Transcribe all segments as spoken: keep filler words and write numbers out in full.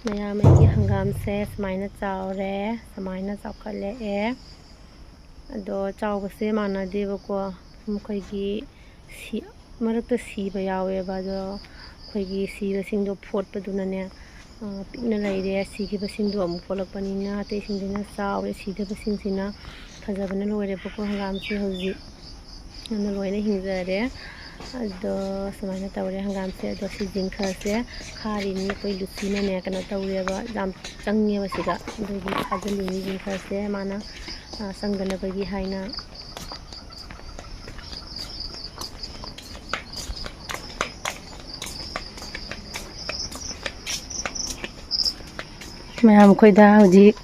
ꯃꯌꯥꯝ, ꯑꯩꯒꯤ ꯍꯪꯒꯥꯝꯁꯦ ꯁꯨꯃꯥꯏꯅ ꯆꯥꯎꯔꯦ, ꯁꯨꯃꯥꯏꯅ ꯆꯥꯎꯈꯠꯂꯛꯑꯦ꯫ ꯑꯗꯣ ꯆꯥꯎꯕꯁꯦ ꯃꯥꯟꯅꯗꯦꯕꯀꯣ꯫ ꯃꯈꯣꯏꯒꯤ ꯁꯤ-, ꯃꯔꯛꯇ ꯁꯤꯕ ꯌꯥꯎꯋꯦꯕ꯫ ꯑꯗꯣ ꯑꯩꯈꯣꯏꯒꯤ ꯁꯤꯕꯁꯤꯡꯗꯣ ꯐꯣꯠꯄꯗꯨꯅꯅꯦ, ꯑ, ꯄꯤꯛꯅ ꯂꯩꯔꯦ꯫ ꯁꯤꯈꯤꯕꯁꯤꯡꯗꯣ ꯑꯃꯨꯛ ꯐꯣꯠꯂꯛꯄꯅꯤꯅ ꯑꯇꯩꯁꯤꯡꯁꯤꯅ ꯆꯥꯎꯔꯦ꯫ ꯁꯤꯗꯕꯁꯤꯡꯁꯤꯅ ꯐꯖꯕꯅ ꯂꯣꯏꯔꯦꯕꯀꯣ ꯍꯪꯒꯥꯝꯁꯦ ꯍꯧꯖꯤꯛ꯫ ꯑꯗꯨꯅ ꯂꯣꯏꯅ ꯍꯤꯡꯖꯔꯦ꯫ ꯑꯗꯣ ꯁꯨꯃꯥꯏꯅ ꯇꯧꯔꯦ ꯍꯪꯒꯥꯝꯁꯦ꯫ ꯑꯗꯣ ꯁꯤ ꯖꯤꯡꯈꯔꯁꯦ ꯈꯥꯔꯤꯅꯤ꯫ ꯑꯩꯈꯣꯏ ꯂꯨꯁꯤꯅꯅꯦ ꯀꯩꯅꯣ ꯇꯧꯔꯦꯕ, ꯌꯥꯝ ꯆꯪꯉꯦꯕ ꯁꯤꯗ꯫ ꯑꯗꯨꯒꯤ ꯈꯥꯖꯤꯜꯂꯤꯅꯤ ꯖꯤꯡꯈꯔꯁꯦ ꯃꯥꯅ, ꯑ, ꯆꯪꯗꯅꯕꯒꯤ ꯍꯥꯏꯅ꯫ ꯃꯌꯥꯝ, ꯑꯩꯈꯣꯏꯗ ꯍꯧꯖꯤꯛ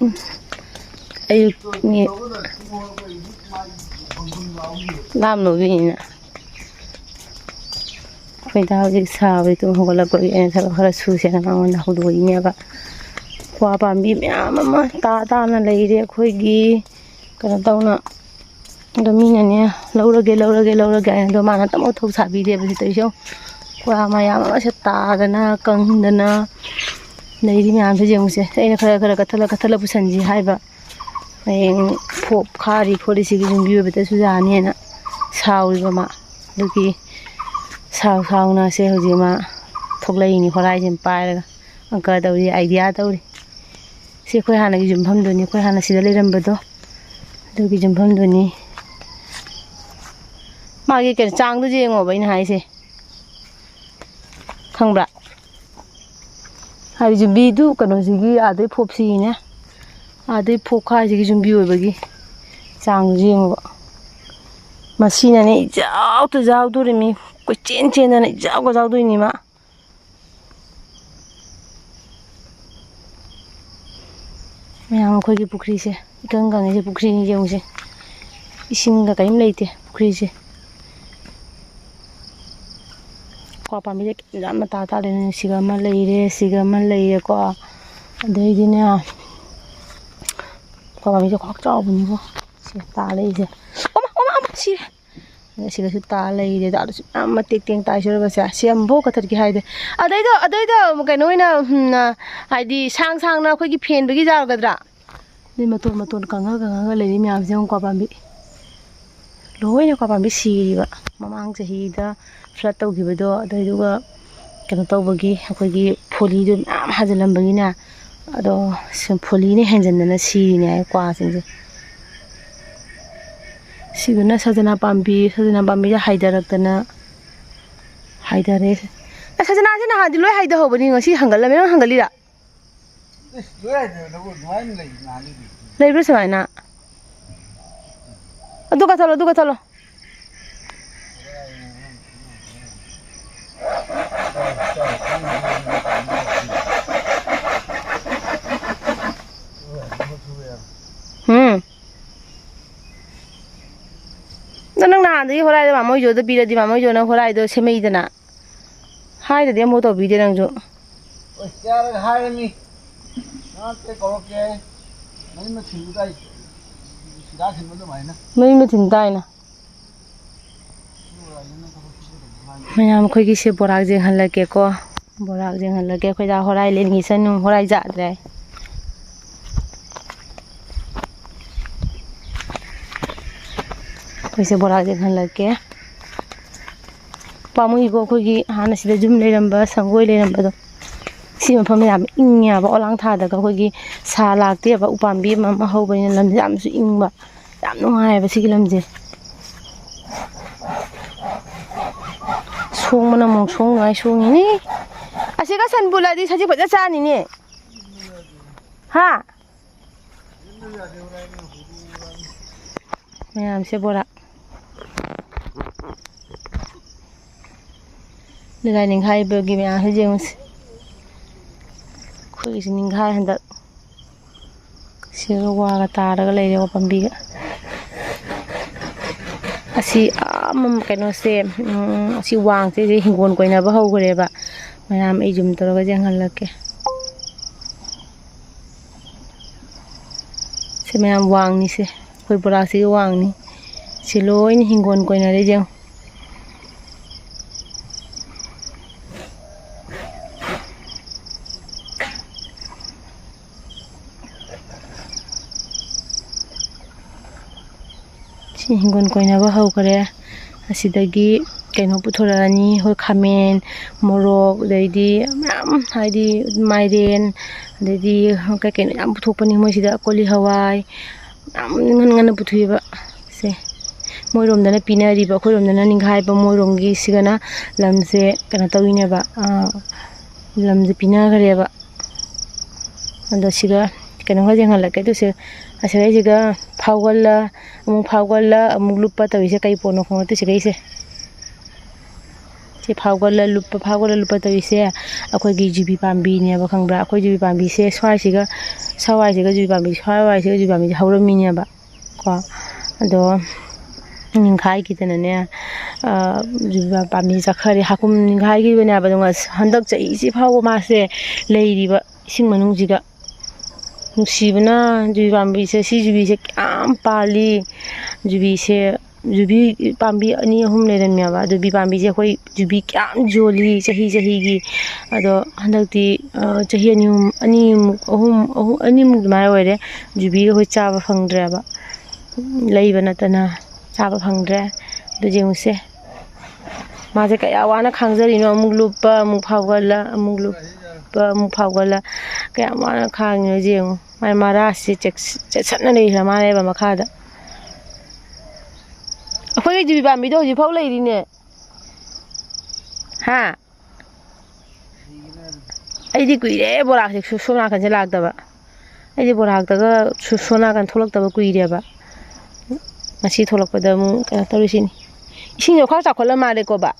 ꯑꯌꯨꯛꯀꯤ ꯂꯥꯝ ꯂꯧꯕꯤꯅꯤꯅ ꯑꯩꯈꯣꯏꯗ ꯍꯧꯖꯤꯛ ꯁꯥꯕꯩ ꯇꯨꯝ ꯍꯧꯒꯠꯂꯛꯄꯒꯤ ꯑꯩꯅ ꯊꯕꯛ ꯈꯔ ꯁꯨꯁꯦꯅ ꯃꯉꯣꯟꯗ ꯍꯧꯗꯣꯛꯏꯅꯦꯕ꯫ ꯀ꯭ꯋꯥ ꯄꯥꯝꯕꯤ ꯃꯌꯥꯝ ꯑꯃ ꯇꯥ ꯇꯥꯅ ꯂꯩꯔꯦ ꯑꯩꯈꯣꯏꯒꯤ꯫ ꯀꯩꯅꯣ ꯇꯧꯅ ꯑꯗꯣ ꯃꯤꯅꯅꯦ, "ꯂꯧꯔꯒꯦ, ꯂꯧꯔꯒꯦ, ꯂꯧꯔꯒꯦ" ꯍꯥꯏꯅ, ꯑꯗꯣ ꯃꯥꯅ ꯑꯃꯠꯇ ꯊꯧ ꯁꯥꯕꯤꯗꯦꯕ ꯁꯤ ꯇꯧꯔꯤꯁꯦ ꯌꯦꯡꯉꯨ꯫ ꯀ꯭ꯋꯥ ꯃꯌꯥꯝ ꯑꯃꯁꯦ ꯇꯥꯗꯅ, ꯀꯪꯗꯅ ꯂꯩꯔꯤ ꯃꯌꯥꯝꯁꯦ ꯌꯦꯡꯉꯨꯁꯦ꯫ ꯑꯩꯅ ꯈꯔ ꯈꯔ ꯀꯠꯊꯠꯂ ꯀꯠꯊꯠꯂ ꯄꯨꯁꯟꯁꯤ ꯍꯥꯏꯕ꯫ ꯍꯌꯦꯡ ꯐꯣꯞ ꯈꯥꯔꯤ ꯈꯣꯠꯂꯤ ꯁꯤꯒꯤ ꯌꯨꯝꯕꯤ ꯑꯣꯏꯕꯗꯁꯨ ꯌꯥꯅꯤꯅ ꯁꯥꯎꯔꯤꯕ ꯃꯥ꯫ ꯑꯗꯨꯒꯤ ꯁꯥꯎ ꯁꯥꯎꯅ ꯁꯦ ꯍꯧꯖꯤꯛ ꯃꯥ ꯊꯣꯛꯂꯛꯏꯅꯤ, ꯍꯣꯔꯥꯏꯁꯦ ꯄꯥꯏꯔꯒ ꯑꯪꯀ ꯇꯧꯔꯤ, ꯑꯥꯏꯗꯤꯌꯥ ꯇꯧꯔꯤ꯫ ꯁꯤ ꯑꯩꯈꯣꯏ ꯍꯥꯟꯅꯒꯤ ꯌꯨꯝꯐꯝꯗꯨꯅꯤ, ꯑꯩꯈꯣꯏ ꯍꯥꯟꯅ ꯁꯤꯗ ꯂꯩꯔꯝꯕꯗꯣ, ꯑꯗꯨꯒꯤ ꯌꯨꯝꯐꯝꯗꯨꯅꯤ꯫ ꯃꯥꯒꯤ ꯀꯩꯅꯣ, ꯆꯥꯡꯗꯨꯁꯨ ꯌꯦꯡꯉꯣꯕ ꯑꯩꯅ ꯍꯥꯏꯁꯦ, ꯈꯪꯕ꯭ꯔꯥ? ꯍꯥꯏꯗꯤ ꯌꯨꯝꯕꯤꯗꯨ ꯀꯩꯅꯣꯁꯤꯒꯤ ꯑꯥꯗꯩ ꯐꯣꯞꯁꯤꯅꯦ, ꯑꯥꯗꯩ ꯐꯣꯞ ꯈꯥꯏꯁꯤꯒꯤ ꯌꯨꯝꯕꯤ ꯑꯣꯏꯕꯒꯤ ꯆꯥꯡꯗꯨꯁꯨ ꯌꯦꯡꯉꯣꯕ꯫ ꯃꯁꯤꯅꯅꯦ ꯏꯖꯥꯎꯇ ꯖꯥꯎꯗꯣꯔꯤꯃꯤ, ꯀꯣꯏꯆꯦꯟ ꯆꯦꯟꯗꯅ ꯏꯖꯥꯎꯒ ꯖꯥꯎꯗꯣꯏꯅꯤ ꯃꯥ꯫ ꯃꯌꯥꯝ, ꯑꯩꯈꯣꯏꯒꯤ ꯄꯨꯈ꯭ꯔꯤꯁꯦ ꯏꯀꯪ ꯀꯪꯉꯤꯁꯦ, ꯄꯨꯈ꯭ꯔꯤꯅꯤ ꯌꯦꯡꯉꯨꯁꯦ, ꯏꯁꯤꯡꯒ ꯀꯔꯤꯝ ꯂꯩꯇꯦ ꯄꯨꯈ꯭ꯔꯤꯁꯦ꯫ ꯀ꯭ꯋꯥ ꯄꯥꯝꯕꯤꯁꯦ ꯌꯥꯝ ꯃꯇꯥ ꯇꯥꯗꯣꯏꯅꯦ꯫ ꯁꯤꯒ ꯑꯃ ꯂꯩꯔꯦ, ꯁꯤꯒ ꯑꯃ ꯂꯩꯔꯦꯀꯣ꯫ ꯑꯗꯩꯗꯤꯅꯦ, ꯀ꯭ꯋꯥ ꯄꯥꯝꯕꯤꯁꯦ ꯈ꯭ꯋꯥꯛ ꯆꯥꯎꯕꯅꯤꯀꯣ ꯁꯤ ꯇꯥ ꯂꯩꯔꯤꯁꯦ꯫ ꯑꯣꯃꯥ, ꯑꯣꯃꯥ, ꯑꯣꯃꯥ, ꯁꯤꯔꯦ꯫ ꯑꯁꯤꯒꯁꯨ ꯇꯥ ꯂꯩꯔꯦ꯫ ꯖꯥꯠꯁꯨ ꯌꯥꯝ ꯃꯇꯦꯛ ꯇꯦꯡ ꯇꯥꯏ ꯁꯤꯔꯒꯁꯦ꯫ ꯁꯤ ꯑꯃꯐꯥꯎ ꯀꯛꯊꯠꯀꯦ ꯍꯥꯏꯗꯦ꯫ ꯑꯗꯩꯗꯣ, ꯑꯗꯩꯗꯣ ꯀꯩꯅꯣ ꯑꯣꯏꯅ, ꯎꯝ, ꯍꯥꯏꯗꯤ ꯁꯥꯡ ꯁꯥꯡꯅ ꯑꯩꯈꯣꯏꯒꯤ ꯐꯦꯟꯕꯒꯤ ꯌꯥꯒꯗ꯭ꯔꯥ? ꯑꯗꯩ ꯃꯇꯣꯟ ꯃꯇꯣꯟ ꯀꯪꯉ ꯀꯪꯉꯒ ꯂꯩꯔꯤ ꯃꯌꯥꯝꯁꯦ ꯌꯦꯡꯉꯨꯀꯣ, ꯄꯥꯝꯕꯤ꯫ ꯂꯣꯏꯅ ꯀꯣ ꯄꯥꯝꯕꯤ ꯁꯤꯔꯤꯕ꯫ ꯃꯃꯥꯡ ꯆꯍꯤꯗ flood ꯇꯧꯈꯤꯕꯗꯣ, ꯑꯗꯨꯏꯗꯨꯒ ꯀꯩꯅꯣ ꯇꯧꯕꯒꯤ, ꯑꯩꯈꯣꯏꯒꯤ ꯐꯣꯂꯤꯗꯣ ꯃꯌꯥꯝ ꯍꯥꯖꯤꯜꯂꯝꯕꯒꯤꯅꯦ, ꯑꯗꯣ ꯁꯤ ꯐꯣꯂꯤꯅ ꯍꯦꯟꯖꯟꯗꯅ ꯁꯤꯔꯤꯅꯦ ꯍꯥꯏ ꯀ꯭ꯋꯥꯁꯤꯡꯁꯦ꯫ ꯁꯤꯗꯨꯅ ꯁꯖꯅꯥ ꯄꯥꯝꯕꯤ, ꯁꯖꯅꯥ ꯄꯥꯝꯕꯤꯁꯦ ꯍꯥꯏꯊꯔꯛꯇꯅ ꯍꯥꯏꯊꯔꯦ꯫ ꯑꯁ, ꯁꯖꯅꯥꯁꯦ ꯅꯍꯥꯟꯗꯤ ꯂꯣꯏ ꯍꯥꯏꯊꯍꯧꯕꯅꯤ, ꯉꯁꯤ ꯍꯪꯒꯠꯂꯝꯃꯦ꯫ ꯅꯪ ꯍꯪꯒꯠꯂꯤꯔꯥ? ꯏꯁ, ꯂꯣꯏ ꯍꯥꯏꯗꯅ ꯅꯕꯨ ꯑꯗꯨꯃꯥꯏꯅ ꯂꯩ ꯅꯍꯥꯟꯒꯩꯗꯤ꯫ ꯂꯩꯕ꯭ꯔꯥ ꯁꯨꯃꯥꯏꯅ? ꯑꯗꯨ ꯀꯛꯊꯠꯂꯣ, ꯑꯗꯨ ꯀꯛꯊꯠꯂꯣ꯫ ꯎꯝ꯫ ꯑꯗꯣ ꯅꯪ ꯅꯍꯥꯟꯗꯒꯤ ꯍꯣꯔꯥꯏꯗꯣ ꯃꯥꯃꯣꯏꯖꯣꯗ ꯄꯤꯔꯗꯤ ꯃꯥꯃꯣꯏꯖꯣꯅ ꯍꯣꯔꯥꯏꯗꯣ ꯁꯦꯝꯃꯛꯏꯗꯅ꯫ ꯍꯥꯏꯗꯗꯤ ꯑꯃꯨꯛ ꯇꯧꯕꯤꯗꯦ ꯅꯪꯁꯨ꯫ ꯑꯣꯏ, ꯌꯥꯔꯒ ꯍꯥꯏꯔꯅꯤ꯫ ꯅꯪ ꯑꯇꯩ ꯀꯧꯔꯛꯀꯦ꯫ ꯃꯌꯨꯝꯗ ꯊꯤꯟꯕ ꯇꯥꯏ꯫ ꯁꯤꯗꯥ ꯊꯤꯟꯕ ꯑꯗꯨꯃꯥꯏꯅ꯫ ꯃꯌꯨꯝꯗ ꯊꯤꯟ ꯇꯥꯏꯅ꯫ ꯃꯌꯥꯝ ꯑꯩꯈꯣꯏꯒꯤ ꯁꯦ ꯕꯣꯔꯥꯛ ꯌꯦꯡꯍꯜꯂꯛꯀꯦꯀꯣ꯫ ꯕꯣꯔꯥꯛ ꯌꯦꯡꯍꯜꯂꯛꯀꯦ꯫ ꯑꯩꯈꯣꯏꯗ ꯍꯣꯔꯥꯏ ꯂꯦꯟꯒꯤ ꯁꯅꯨ ꯍꯣꯔꯥꯏ ꯆꯥꯗ꯭ꯔꯦ꯫ ꯑꯩꯈꯣꯏꯁꯦ ꯕꯣꯔꯥꯛ ꯌꯦꯡꯍꯜꯂꯛꯀꯦ꯫ ꯄꯥꯝꯃꯨꯏꯀꯣ, ꯑꯩꯈꯣꯏꯒꯤ ꯍꯥꯟꯅ ꯁꯤꯗ ꯌꯨꯝ ꯂꯩꯔꯝꯕ, ꯁꯪꯒꯣꯏ ꯂꯩꯔꯝꯕꯗꯣ꯫ ꯁꯤ ꯃꯐꯝ ꯌꯥꯝ ꯏꯪꯉꯦ ꯍꯥꯏꯕ, ꯑꯣꯂꯥꯡ ꯊꯥꯗꯒ ꯑꯩꯈꯣꯏꯒꯤ ꯁꯥ ꯂꯥꯛꯇꯦꯕ, ꯎꯄꯥꯝꯕꯤ ꯑꯃ ꯑꯃ ꯍꯧꯕꯅꯤꯅ ꯂꯝꯁꯦ ꯌꯥꯝꯁꯨ ꯏꯪꯕ, ꯌꯥꯝ ꯅꯨꯡꯉꯥꯏꯌꯦꯕ ꯁꯤꯒꯤ ꯂꯝꯁꯦ꯫ ꯁꯣꯡꯕꯅ ꯑꯃꯨꯛ ꯁꯣꯡ ꯅꯨꯡꯉꯥꯏ ꯁꯣꯡꯉꯤꯅꯤ꯫ ꯑꯁꯤꯒ ꯁꯟ ꯄꯨꯜꯂꯗꯤ ꯁꯖꯤꯛ ꯐꯖ ꯆꯥꯅꯤꯅꯦ꯫ ꯍꯥ? ꯃꯌꯥꯝꯁꯦ ꯕꯣꯔꯥ꯫ ꯅꯤꯡꯈꯥꯏ ꯅꯤꯡꯈꯥꯏꯕꯒꯤ ꯃꯌꯥꯝꯁꯦ ꯌꯦꯡꯉꯨꯁꯦ꯫ ꯑꯩꯈꯣꯏꯒꯤꯁꯨ ꯅꯤꯡꯈꯥꯏ ꯍꯟꯗꯛ꯫ ꯁꯤꯒ ꯋꯥꯒ ꯇꯥꯔꯒ ꯂꯩꯔꯦ, ꯄꯥꯝꯕꯤꯒ꯫ ꯑꯁꯤ, ꯑꯥ, ꯃꯝ-, ꯀꯩꯅꯣꯁꯦ, ꯎꯝ, ꯑꯁꯤ ꯋꯥꯡꯁꯦ ꯁꯤ ꯍꯤꯡꯒꯣꯜ ꯀꯣꯏꯅꯕ ꯍꯧꯈ꯭ꯔꯦꯕ꯫ ꯃꯌꯥꯝ ꯑꯩ zoom ꯇꯧꯔꯒ ꯌꯦꯡꯍꯜꯂꯛꯀꯦ꯫ ꯁꯤ ꯃꯌꯥꯝ ꯋꯥꯡꯅꯤꯁꯦ, ꯑꯩꯈꯣꯏ ꯕꯣꯔꯥꯛꯁꯤꯒꯤ ꯋꯥꯡꯅꯤ꯫ ꯁꯤ ꯂꯣꯏꯅ ꯍꯤꯡꯒꯣꯜ ꯀꯣꯏꯅꯔꯦ ꯌꯦꯡꯉꯨ꯫ ꯁꯤ ꯍꯤꯡꯒꯣꯜ ꯀꯣꯏꯅꯕ ꯍꯧꯈ꯭ꯔꯦ꯫ ꯑꯁꯤꯗꯒꯤ ꯀꯩꯅꯣ ꯄꯨꯊꯣꯔꯛꯑꯅꯤ, ꯍꯣꯏ, ꯈꯥꯃꯦꯟ, ꯃꯣꯔꯣꯛ, ꯑꯗꯩꯗꯤ ꯃꯌꯥꯝ, ꯍꯥꯏꯗꯤ ꯃꯥꯏꯔꯦꯟ, ꯑꯗꯩꯗꯤ ꯀꯩ ꯀꯩꯅꯣ ꯌꯥꯝ ꯄꯨꯊꯣꯛꯄꯅꯤ ꯃꯣꯏꯁꯤꯗ, ꯀꯣꯂꯤ ꯍꯋꯥꯏ, ꯌꯥꯝ ꯉꯟꯅ ꯉꯟꯅ ꯄꯨꯊꯣꯛꯑꯦꯕ꯫ ꯁꯦ, ꯃꯣꯏꯔꯣꯝꯗꯅ ꯄꯤꯅꯔꯤꯕ, ꯑꯩꯈꯣꯏꯔꯣꯝꯗꯅ ꯅꯤꯡꯈꯥꯏꯕ, ꯃꯣꯏꯔꯣꯝꯒꯤꯁꯤꯒꯅ ꯂꯝꯁꯦ ꯀꯩꯅꯣ ꯇꯧꯔꯤꯅꯦꯕ, ꯂꯝꯁꯦ ꯄꯤꯅꯈ꯭ꯔꯦꯕ꯫ ꯑꯗꯣ ꯁꯤꯒ ꯀꯩꯅꯣꯒ ꯌꯦꯡꯍꯜꯂꯛꯀꯦ꯫ ꯑꯗꯨꯁꯦ ꯑꯁꯤꯗꯩꯁꯤꯒ ꯐꯥꯎꯒꯜꯂ, ꯑꯃꯨꯛ ꯐꯥꯎꯒꯜꯂ, ꯑꯃꯨꯛ ꯂꯨꯞꯄ ꯇꯧꯔꯤꯁꯦ ꯀꯩ ꯄꯣꯠꯅꯣ ꯈꯪꯉꯣ꯫ ꯑꯗꯨ ꯁꯤꯒꯩꯁꯦ, ꯁꯤ ꯐꯥꯎꯒꯜꯂ ꯂꯨꯞꯄ, ꯐꯥꯎꯒꯜꯂ ꯂꯨꯞꯄ ꯇꯧꯔꯤꯁꯦ ꯑꯩꯈꯣꯏꯒꯤ ꯌꯨꯕꯤ ꯄꯥꯝꯕꯤꯅꯦꯕ, ꯈꯪꯕ꯭ꯔꯥ? ꯑꯩꯈꯣꯏ ꯌꯨꯕꯤ ꯄꯥꯝꯕꯤꯁꯦ ꯁ꯭ꯋꯥꯏꯁꯤꯒ, ꯁ꯭ꯋꯥꯏꯁꯤꯒ ꯌꯨꯕꯤ ꯄꯥꯝꯕꯤ, ꯁ꯭ꯋꯥꯏꯁꯤꯒ ꯌꯨꯕꯤ ꯄꯥꯝꯕꯤꯁꯦ ꯍꯧꯔꯝꯃꯤꯅꯦꯕ ꯀꯣ꯫ ꯑꯗꯣ ꯅꯤꯡꯈꯥꯏꯈꯤꯗꯅꯅꯦ, ꯌꯨꯕꯤ ꯄꯥꯝꯕꯤ ꯆꯠꯈ꯭ꯔꯦ꯫ ꯍꯥꯀꯨꯝ ꯅꯤꯡꯈꯥꯏꯈꯤꯕꯅꯦꯕ꯫ ꯑꯗꯣ ꯉꯁ-, ꯍꯟꯗꯛ ꯆꯍꯤꯁꯤ ꯐꯥꯎꯕ ꯃꯥꯁꯦ ꯂꯩꯔꯤꯕ ꯏꯁꯤꯡ ꯃꯅꯨꯡꯁꯤꯒ꯫ ꯅꯨꯡꯁꯤꯕꯅ ꯌꯨꯕꯤ ꯄꯥꯝꯕꯤꯁꯦ, ꯁꯤ ꯌꯨꯕꯤꯁꯦ ꯀꯌꯥꯝ ꯄꯥꯜꯂꯤ꯫ ꯌꯨꯕꯤꯁꯦ, ꯌꯨꯕꯤ ꯄꯥꯝꯕꯤ ꯑꯅꯤ ꯑꯍꯨꯝ ꯂꯩꯔꯝꯃꯦꯕ꯫ ꯌꯨꯕꯤ ꯄꯥꯝꯕꯤꯁꯦ ꯑꯩꯈꯣꯏ ꯌꯨꯕꯤ ꯀꯌꯥꯝ ꯌꯣꯜꯂꯤ ꯆꯍꯤ ꯆꯍꯤꯒꯤ꯫ ꯑꯗꯣ ꯍꯟꯗꯛꯇꯤ, ꯑ, ꯆꯍꯤ ꯑꯅꯤ ꯑꯍꯨꯝ, ꯑꯅꯤꯃꯨꯛ, ꯑꯍꯨꯝ, ꯑꯍꯨꯝ, ꯑꯅꯤꯃꯨꯛ ꯑꯗꯨꯃꯥꯏꯅ ꯑꯣꯏꯔꯦ, ꯌꯨꯕꯤꯒ ꯑꯩꯈꯣꯏ ꯆꯥꯕ ꯐꯪꯗ꯭ꯔꯦꯕ꯫ ꯂꯩꯕ ꯅꯠꯇꯅ ꯆꯥꯕ ꯐꯪꯗ꯭ꯔꯦ꯫ ꯑꯗꯨ ꯌꯦꯡꯉꯨꯁꯦ, ꯃꯥꯁꯦ ꯀꯌꯥ ꯋꯥꯅ ꯈꯥꯡꯖꯔꯤꯅꯣ꯫ ꯑꯃꯨꯛ ꯂꯨꯞꯄ, ꯑꯃꯨꯛ ꯐꯥꯎꯒꯠꯂ, ꯑꯃꯨꯛ ꯂꯨꯞꯄ, ꯑꯃꯨꯛ ꯐꯥꯎꯒꯠꯂ, ꯀꯌꯥꯝ ꯋꯥꯅ ꯈꯥꯡꯉꯤꯅꯣ ꯌꯦꯡꯉꯨ꯫ ꯃꯥꯏ ꯃꯔꯥꯁꯤ ꯆꯦꯛꯁ-, ꯆꯦꯠꯁꯟꯅ ꯂꯩꯈ꯭ꯔ ꯃꯥꯜꯂꯦꯕ ꯃꯈꯥꯗ꯫ ꯑꯩꯈꯣꯏꯒꯤ ꯌꯨꯕꯤ ꯄꯥꯝꯕꯤꯗꯣ ꯍꯧꯖꯤꯛꯐꯥꯎ ꯂꯩꯔꯤꯅꯦ꯫ ꯍꯥ? ꯑꯩꯗꯤ ꯀꯨꯏꯔꯦ ꯕꯣꯔꯥꯛꯁꯦ ꯁꯣ-, ꯁꯣꯝ ꯅꯥꯀꯟꯁꯦ ꯂꯥꯛꯇꯕ꯫ ꯑꯩꯗꯤ ꯕꯣꯔꯥꯛꯇꯒ ꯁꯣ-, ꯁꯣꯝ ꯅꯥꯀꯟ ꯊꯣꯛꯂꯛꯇꯕ ꯀꯨꯏꯔꯦꯕ꯫ ꯉꯁꯤ ꯊꯣꯛꯂꯛꯄꯗ ꯑꯃꯨꯛ ꯀꯩꯅꯣ ꯇꯧꯔꯤꯁꯤꯅꯤ꯫ ꯏꯁꯤꯡꯁꯦ ꯈꯔ ꯆꯥꯎꯈꯠꯂ ꯃꯥꯜꯂꯦꯀꯣꯕ꯫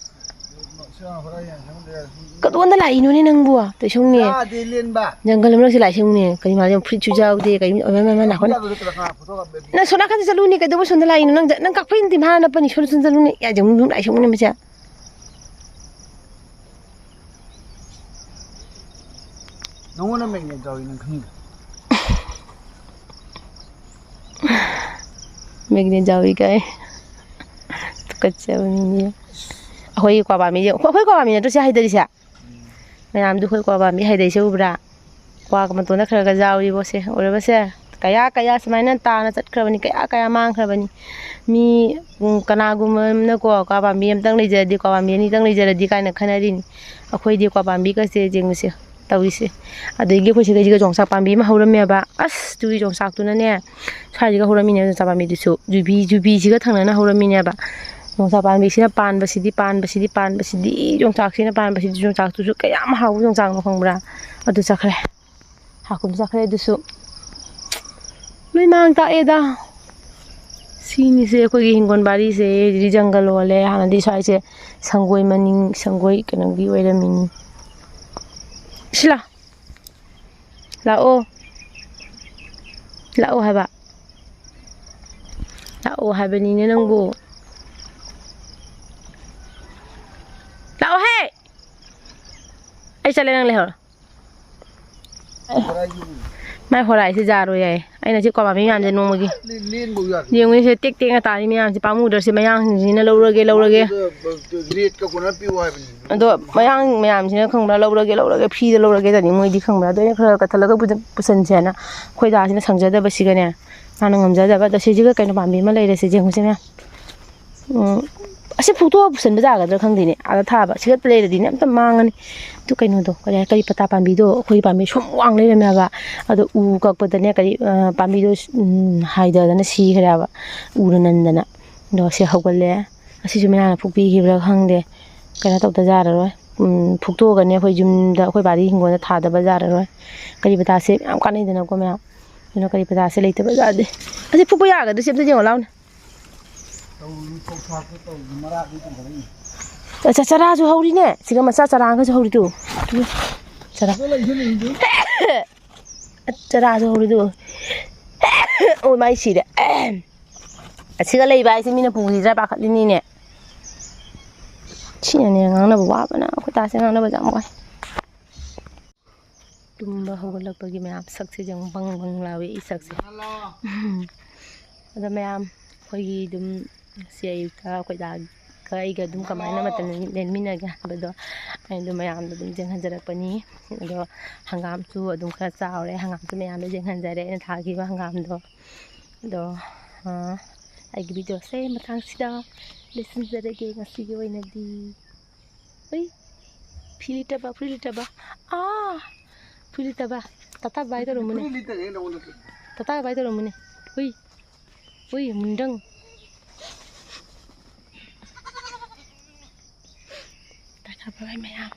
ꯀꯗꯣꯝꯗ ꯂꯥꯛꯏꯅꯣꯅꯦ ꯅꯪꯕꯨ? ꯇꯩꯁꯨꯝꯅꯦ꯫ ꯌꯥꯗꯦ ꯂꯦꯟꯕ꯫ ꯖꯪꯒꯜ ꯑꯃ ꯂꯩꯁꯤ ꯂꯥꯛꯏꯁꯤꯡꯅꯦ꯫ ꯀꯔꯤ ꯃꯥꯜꯂꯦ? ꯐꯨꯔꯤꯠꯁꯨ ꯌꯥꯎꯗꯦ꯫ ꯀꯔꯤ, ꯑꯃ, ꯑꯃ, ꯑꯃ ꯂꯥꯛꯈꯣꯅꯦ꯫ ꯅꯪ ꯁꯣꯝ ꯅꯥꯀꯟꯗ ꯆꯠꯂꯨꯅꯦ꯫ ꯀꯩꯗꯧꯕ ꯁꯣꯝꯗ ꯂꯥꯛꯏꯅꯣ? ꯅꯪ, ꯅꯪ ꯀꯛꯐꯩ ꯅꯠꯇꯦ ꯃꯥꯅ ꯅꯞꯄꯅꯤ꯫ ꯁꯣꯝ, ꯁꯣꯝ ꯆꯠꯂꯨꯅꯦ꯫ ꯌꯥ, ꯖꯪꯒꯜ ꯂꯥꯛꯏꯁꯤꯡꯅꯦ ꯃꯁꯦ꯫ ꯅꯉꯣꯟꯗ ꯃꯦꯒꯅꯦꯠ ꯌꯥꯎꯏ ꯅꯪ ꯈꯪꯗ꯭ꯔꯣ? ꯃꯦꯒꯅꯦꯠ ꯌꯥꯎꯏ ꯀꯥꯏ꯫ ꯀꯠꯆꯕ ꯃꯤꯅꯦ꯫ ꯑꯩꯈꯣꯏꯒꯤ ꯀ꯭ꯋꯥ ꯄꯥꯝꯕꯤꯁꯦ, ꯑꯩꯈꯣꯏ ꯀ꯭ꯋꯥ ꯄꯥꯝꯕꯤ ꯅꯠꯇ꯭ꯔꯣ ꯁꯤ ꯍꯥꯏꯗꯔꯤꯁꯦ? ꯃꯌꯥꯝꯗꯨ ꯑꯩꯈꯣꯏ ꯀ꯭ꯋꯥ ꯄꯥꯝꯕꯤ ꯍꯥꯏꯗꯔꯤꯁꯦ ꯎꯕ꯭ꯔꯥ? ꯀ꯭ꯋꯥ ꯃꯇꯣꯟꯗ ꯈꯔ ꯈꯔ ꯌꯥꯎꯔꯤꯕꯣꯁꯦ, ꯎꯔꯕꯁꯦ? ꯀꯌꯥ ꯀꯌꯥ ꯁꯨꯃꯥꯏꯅ ꯇꯥꯅ ꯆꯠꯈ꯭ꯔꯕꯅꯤ, ꯀꯌꯥ ꯀꯌꯥ ꯃꯥꯡꯈ꯭ꯔꯕꯅꯤ꯫ ꯃꯤ, ꯎꯝ, ꯀꯅꯥꯒꯨꯝꯕ ꯑꯃꯅꯀꯣ, ꯀ꯭ꯋꯥ ꯄꯥꯝꯕꯤ ꯑꯃꯇꯪ ꯂꯩꯖꯔꯗꯤ, ꯀ꯭ꯋꯥ ꯄꯥꯝꯕꯤ ꯑꯅꯤꯇꯪ ꯂꯩꯖꯔꯗꯤ ꯀꯥꯏꯅ ꯈꯟꯅꯔꯤꯅꯤ꯫ ꯑꯩꯈꯣꯏꯗꯤ ꯀ꯭ꯋꯥ ꯄꯥꯝꯕꯤꯒꯁꯦ ꯌꯦꯡꯉꯨꯁꯦ ꯇꯧꯔꯤꯁꯦ꯫ ꯑꯗꯒꯤ ꯑꯩꯈꯣꯏ ꯁꯤꯗꯩꯁꯤꯒ ꯌꯣꯡꯆꯥꯛ ꯄꯥꯝꯕꯤ ꯑꯃ ꯍꯧꯔꯝꯃꯦꯕ꯫ ꯑꯁ, ꯇꯨꯒꯤ ꯌꯣꯡꯆꯥꯛꯇꯨꯅꯅꯦ, ꯁ꯭ꯋꯥꯏꯁꯤꯒ ꯍꯧꯔꯝꯃꯤꯅꯦ ꯌꯣꯡꯆꯥꯛ ꯄꯥꯝꯕꯤꯗꯨꯁꯨ꯫ ꯌꯨꯕꯤ, ꯌꯨꯕꯤꯁꯤꯒ ꯊꯪꯅꯅ ꯍꯧꯔꯝꯃꯤꯅꯦꯕ꯫ ꯌꯣꯡꯆꯥꯛ ꯄꯥꯝꯕꯤꯁꯤꯅ ꯄꯥꯟꯕꯁꯤꯗꯤ, ꯄꯥꯟꯕꯁꯤꯗꯤ, ꯄꯥꯟꯕꯁꯤꯗꯤ, ꯌꯣꯡꯆꯥꯛꯁꯤꯅ ꯄꯥꯟꯕꯁꯤꯗꯤ, ꯌꯣꯡꯆꯥꯛꯇꯨꯁꯨ ꯀꯌꯥꯝ ꯍꯥꯎꯕ ꯌꯣꯡꯆꯥꯛꯅꯣ ꯈꯪꯕ꯭ꯔꯥ? ꯑꯗꯨ ꯆꯠꯈ꯭ꯔꯦ꯫ ꯍꯥꯀꯨꯝ ꯆꯠꯈ꯭ꯔꯦ ꯑꯗꯨꯁꯨ꯫ ꯂꯣꯏ ꯃꯥꯡ ꯇꯥꯛꯑꯦꯗ꯫ ꯁꯤꯅꯤꯁꯦ ꯑꯩꯈꯣꯏꯒꯤ ꯍꯤꯡꯒꯣꯜ ꯕꯥꯔꯤꯁꯦ꯫ ꯍꯧꯖꯤꯛꯇꯤ ꯖꯪꯒꯜ ꯑꯣꯜꯂꯦ꯫ ꯍꯥꯟꯅꯗꯤ ꯁ꯭ꯋꯥꯏꯁꯦ ꯁꯪꯒꯣꯏ ꯃꯅꯤꯡ, ꯁꯪꯒꯣꯏ ꯀꯩꯅꯣꯒꯤ ꯑꯣꯏꯔꯝꯃꯤꯅꯤ꯫ ꯁꯤꯂꯥ꯫ ꯂꯥꯛꯑꯣ꯫ ꯂꯥꯛꯑꯣ ꯍꯥꯏꯕ꯫ ꯂꯥꯛꯑꯣ ꯍꯥꯏꯕꯅꯤꯅꯦ ꯅꯪꯕꯨ꯫ ꯂꯥꯛꯑꯣꯍꯦ! ꯑꯩ ꯆꯠꯂꯦ, ꯅꯪ ꯂꯩꯍꯧꯔꯣ꯫ ꯃꯥꯏ ꯍꯣꯔꯥꯏꯁꯦ ꯌꯥꯔꯣꯏ ꯌꯥꯏ꯫ ꯑꯩꯅ ꯁꯤ ꯀ꯭ꯋꯥ ꯄꯥꯝꯕꯤ ꯃꯌꯥꯝꯁꯦ ꯅꯣꯡꯃꯒꯤ ꯂꯦꯟꯕꯧ ꯌꯥꯗꯦ꯫ ꯌꯦꯡꯉꯨꯅꯦ ꯁꯦ ꯇꯦꯛ ꯇꯦꯛꯅ ꯇꯥꯔꯤ ꯃꯌꯥꯝꯁꯦ ꯄꯥꯝꯃꯨꯗ꯭ꯔꯁꯦ ꯃꯌꯥꯡꯁꯤꯡꯁꯤꯅ ꯂꯧꯔꯒꯦ, ꯂꯧꯔꯒꯦ꯫ ꯃꯣꯏꯗ ꯔꯦꯠꯀ ꯀꯣꯟꯅ ꯄꯤꯌꯨ ꯍꯥꯏꯕꯅꯤ꯫ ꯑꯗꯣ ꯃꯌꯥꯡ ꯃꯌꯥꯝꯁꯤꯅ ꯈꯪꯕ꯭ꯔꯥ, "ꯂꯧꯔꯒꯦ, ꯂꯧꯔꯒꯦ, ꯐ꯭ꯔꯤꯗ ꯂꯧꯔꯒꯦ" ꯇꯅꯤ ꯃꯣꯏꯗꯤ ꯈꯪꯕ꯭ꯔꯥ꯫ ꯑꯗꯣ ꯑꯩꯅ ꯈꯔ ꯈꯔ ꯀꯠꯊꯠꯂꯒ ꯄꯨꯁꯟ-, ꯄꯨꯁꯟꯁꯦꯅ ꯑꯩꯈꯣꯏ ꯗꯥꯁꯤꯅ ꯁꯪꯖꯗꯕꯁꯤꯒꯅꯦ, ꯃꯥꯅ ꯉꯝꯖꯗꯕ꯫ ꯑꯗꯣ ꯁꯤꯁꯤꯒ ꯀꯩꯅꯣ ꯄꯥꯝꯕꯤ ꯑꯃ ꯂꯩꯔꯦ, ꯁꯤ ꯌꯦꯡꯉꯨꯁꯦ ꯃꯌꯥꯝ꯫ ꯎꯝ, ꯑꯁꯤ ꯐꯨꯛꯇꯣꯛꯑ ꯄꯨꯁꯟꯕ ꯌꯥꯒꯗ꯭ꯔꯥ ꯈꯪꯗꯦꯅꯦ꯫ ꯑꯥꯗ ꯊꯥꯕ꯫ ꯁꯤꯗ ꯂꯩꯔꯗꯤꯅꯦ ꯑꯝꯇ ꯃꯥꯡꯉꯅꯤ꯫ ꯑꯗꯨ ꯀꯩꯅꯣꯗꯣ, ꯀꯔꯤ, ꯀꯔꯤ ꯄꯇꯥ ꯄꯥꯝꯕꯤꯗꯣ, ꯑꯩꯈꯣꯏꯒꯤ ꯄꯥꯝꯕꯤ ꯁꯨꯝ ꯋꯥꯡ ꯂꯩꯔꯝꯃꯦ ꯍꯥꯏꯕ꯫ ꯑꯗꯣ ꯎ ꯀꯛꯄꯗꯅꯦ, ꯀꯔꯤ, ꯑ, ꯄꯥꯝꯕꯤꯗꯣ, ꯎꯝ, ꯍꯥꯏꯗꯗꯅ ꯁꯤꯈ꯭ꯔꯦ ꯍꯥꯏꯕ꯫ ꯎꯅ ꯅꯟꯗꯅ꯫ ꯑꯗꯣ ꯁꯤ ꯍꯧꯒꯠꯂꯦ꯫ ꯑꯁꯤꯁꯨ ꯃꯌꯥꯝꯅ ꯐꯨꯛꯄꯤꯈꯤꯕ꯭ꯔꯥ ꯈꯪꯗꯦ꯫ ꯀꯩꯅꯣ ꯇꯧꯗ ꯌꯥꯔꯔꯣꯏ꯫ ꯎꯝ, ꯐꯨꯛꯇꯣꯛꯑꯒꯅꯦ ꯑꯩꯈꯣꯏ ꯌꯨꯝꯗ, ꯑꯩꯈꯣꯏ ꯕꯥꯔꯤ ꯍꯤꯡꯒꯣꯜꯗ ꯊꯥꯗꯕ ꯌꯥꯔꯔꯣꯏ꯫ ꯀꯔꯤ ꯄꯇꯥꯁꯦ ꯌꯥꯝ ꯀꯥꯟꯅꯩꯗꯅꯀꯣ ꯃꯌꯥꯝ꯫ ꯑꯗꯨꯅ ꯀꯔꯤ ꯄꯇꯥꯁꯦ ꯂꯩꯇꯕ ꯌꯥꯗꯦ꯫ ꯑꯁꯤ ꯐꯨꯛꯄ ꯌꯥꯒꯗ꯭ꯔꯥ? ꯁꯤ ꯑꯝꯇ ꯌꯦꯡꯉꯣ ꯂꯥꯎꯅꯦ꯫ ꯇꯧꯔꯨꯅꯨ, ꯊꯣꯛ ꯊꯥꯛꯇ ꯇꯧꯔꯨꯅꯨ, ꯃꯔꯥꯗꯤ ꯇꯧꯔꯛꯏ꯫ ꯑ, ꯆ-, ꯆꯔꯥꯁꯨ ꯍꯧꯔꯤꯅꯦ꯫ ꯁꯤꯒ ꯃꯆꯥ ꯆꯔꯥ ꯑꯃꯒꯁꯨ ꯍꯧꯔꯤꯗꯨ꯫ ꯆꯔꯥ꯫ ꯑꯗꯣ ꯂꯩꯁꯨ ꯂꯩꯗꯨ꯫ ꯆꯔꯥꯁꯨ ꯍꯧꯔꯤꯗꯨ꯫ ꯑꯣ, ꯃꯥꯏ ꯁꯤꯔꯦ꯫ ꯑꯁꯤꯒ ꯂꯩꯕ ꯍꯥꯏꯁꯦ ꯃꯤꯅ ꯄꯨꯈꯤꯗ꯭ꯔꯥ ꯄꯥꯈꯠꯂꯤꯅꯤꯅꯦ꯫ ꯁꯤꯅꯅꯦ ꯉꯥꯡꯅꯕ ꯋꯥꯕꯅ, ꯑꯩꯈꯣꯏ ꯇꯥꯁꯦ ꯉꯥꯡꯅꯕꯁꯦ ꯌꯥꯝ ꯋꯥꯏ꯫ ꯇꯨꯝꯕ ꯍꯧꯒꯠꯂꯛꯄꯒꯤ ꯃꯌꯥꯝ ꯁꯛꯁꯦ ꯌꯦꯡꯉꯨ, ꯕꯪ ꯕꯪ ꯂꯥꯎꯏ ꯑꯩ ꯁꯛꯁꯦ꯫ ꯑꯗꯣ ꯃꯌꯥꯝ, ꯑꯩꯈꯣꯏꯒꯤ ꯑꯗꯨꯝ ꯁꯤ ꯑꯌꯨꯛꯇ ꯑꯩꯈꯣꯏ ꯗꯥꯒ ꯑꯩꯒ ꯑꯗꯨꯝ ꯀꯃꯥꯏꯅ ꯃꯇꯝ ꯂꯦꯟꯃꯤꯟꯅꯒꯦ ꯍꯥꯏꯕꯗꯣ ꯑꯩ ꯑꯗꯨꯝ ꯃꯌꯥꯝꯗꯣ ꯑꯗꯨꯝ ꯌꯦꯡꯍꯟꯖꯔꯛꯄꯅꯤ꯫ ꯑꯗꯣ ꯍꯪꯒꯥꯝꯁꯨ ꯑꯗꯨꯝ ꯈꯔ ꯆꯥꯎꯔꯦ, ꯍꯪꯒꯥꯝꯁꯨ ꯃꯌꯥꯝꯗꯣ ꯌꯦꯡꯍꯟꯖꯔꯦ ꯑꯩꯅ ꯊꯥꯈꯤꯕ ꯍꯪꯒꯥꯝꯗꯣ꯫ ꯑꯗꯣ ꯑꯩꯒꯤ ꯚꯤꯗꯤꯑꯣꯁꯦ ꯃꯇꯥꯡꯁꯤꯗ ꯂꯣꯏꯁꯤꯟꯖꯔꯒꯦ ꯉꯁꯤꯒꯤ ꯑꯣꯏꯅꯗꯤ꯫ ꯍꯨꯏ, ꯐꯤ ꯂꯤꯠꯇꯕ, ꯐꯨꯔꯤꯠ ꯂꯤꯠꯇꯕ꯫ ꯑꯥ, ꯐꯨꯔꯤꯠ ꯂꯤꯠꯇꯕ꯫ ꯇꯥꯇꯥ ꯕꯥꯏ ꯇꯧꯔꯝꯃꯨꯅꯦ꯫ ꯇꯥꯇꯥ ꯕꯥꯏ ꯇꯧꯔꯝꯃꯨꯅꯦ꯫ ꯍꯨꯏ, ꯍꯨꯏ, ꯃꯨꯟꯗꯪ꯫ ꯇꯥꯇꯥ ꯕꯥꯏ ꯕꯥꯏ ꯃꯌꯥꯝ꯫